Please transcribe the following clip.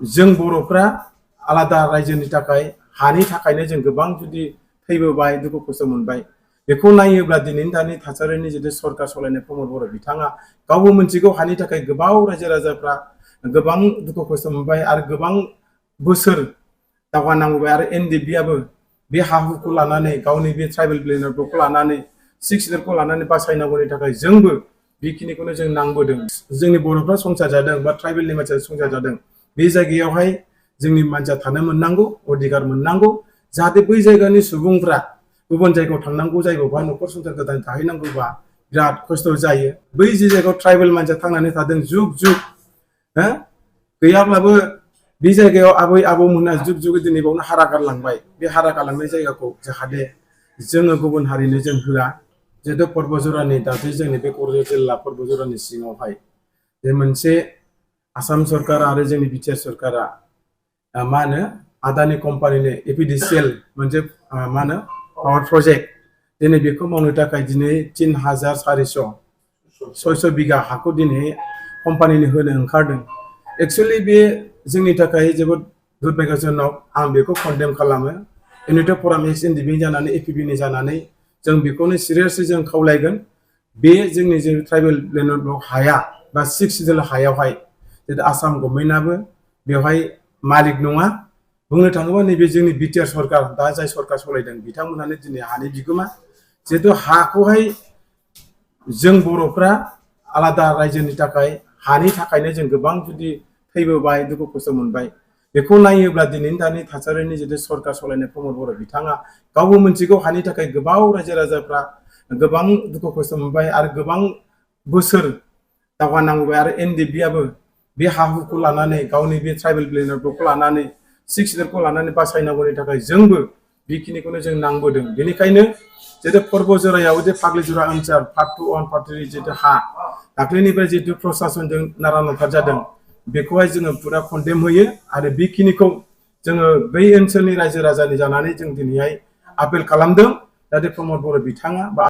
जों बर'फ्रा आलादा रायजोनि थाखाय हानि थाखायनो जों गोबां जुदि थैबोबाय दुखु खस्थ' मोनबाय बेखौ नायोब्ला दिनैनि दानि थासारिनि जितु सरकार सलायनाय प्रमद बर' बिथाङा गावबो मोनथिगौ हानि थाखाय गोबां रायजो राजाफ्रा गोबां दुखु खस्थ' मोनबाय आरो गोबां बोसोर दावहा नांबोबाय आरो एनडिएफबि आबो बे हा हुखौ लानानै गावनि बे ट्राइबेल लेन्डखौ लानानै 6 सिडुलखौ लानानै बासायनांगौनि थाखाय जोंबो बेखिनिखौनो जों नांबोदों जोंनि बर'फ्रा संसार जादों बा ट्राइबेलनि मानसिया संसार जादों बे जायगायावहाय जोंनि मानसिया थानो मोननांगौ अधिकार मोननांगौ जाहाथे बै जायगानि सुबुंफ्रा गुबुन जायगायाव थांनांगौ जायोबा न'खर संसार गोदान थाहैनांगौबा बिराद खस्थ' जायो बै जे जायगायाव ट्राइबेल मानसिया थांनानै थादों जुग जुग गैयाब्लाबो बे जायगायाव आबै आबौमोना जुग जुग दिनै बावनो हारा गारलांबाय बे हारा गारलांनाय जायगाखौ जाहाथे जोङो गुबुन हारिनो जों होआ जिहेतु पर्बजरानि दाख्लै जोंनि बे क'क्राझार जिल्ला पर्बजरानि सिङावहाय बे मोनसे आसाम सरकार आरो जोंनि बिटिआर सरकारा मा होनो आदानि कम्पानिनो एपिडिसिएल मोनसे मा होनो पावार प्रजेक्ट दिनै बेखौ मावनो थाखाय दिनै 3400 बिगा हाखौ दिनै कम्पानिनो होनो ओंखारदों एक्चुअलि बे जोंनि थाखाय जोबोद दुर्भाग्यजनक आं बेखौ कन्डेम खालामो इउनिट अफ फराम एक्स एनडिएफबि जानानै एपिबिनि जानानै जों बेखौनो सिरियासलि जों खावलायगोन बे जोंनि जे ट्राइबेल लेन्ड हाया बा 6 सिडुल हायावहाय आसाम गभर्नमेन्टआबो बेवहाय मालिक नङा बुंनो थाङोबा नैबे जोंनि बिटिआर सरकार दा जाय सरकार सलायदों बिथांमोनानो दिनै हानि बिगोमा जिहेतु हाखौहाय जों बर'फ्रा आलादा रायजोनि थाखाय हानि थाखायनो जों गोबां जुदि थैबोबाय दुखु खस्थ' मोनबाय बेखौ नायोब्ला दिनैनि दानि थासारिनि जितु सरकार सलायनाय प्रमद बर' बिथाङा गावबो मोनथिगौ हानि थाखाय गोबां रायजो राजाफ्रा गोबां दुखु खस्थ' मोनबाय आरो गोबां बोसोर दावहा नांबोबाय आरो एनडिएफबि आबो बे हा हुखौ लानानै गावनि बे ट्राइबेल लेन्डखौ लानानै 6 सिडुलखौ लानानै बासायनांगौनि थाखाय जोंबो बेखिनिखौनो जों नांबोदों बेनिखायनो जितु पर्बजरायाव जे फाग्लिजरा ओनसोल पार्ट 2 1 पार्ट 3 जितु हा दाख्लैनिफ्राय जितु प्रसासनजों नारा नाथा जादों बेखौहाय जोङो पुरा कन्डेम होयो आरो बेखिनिखौ जोङो बै ओनसोलनि रायजो राजानि जानानै जों दिनैहाय आपिल खालामदों जाहाथे प्रमद बर' बिथाङा बा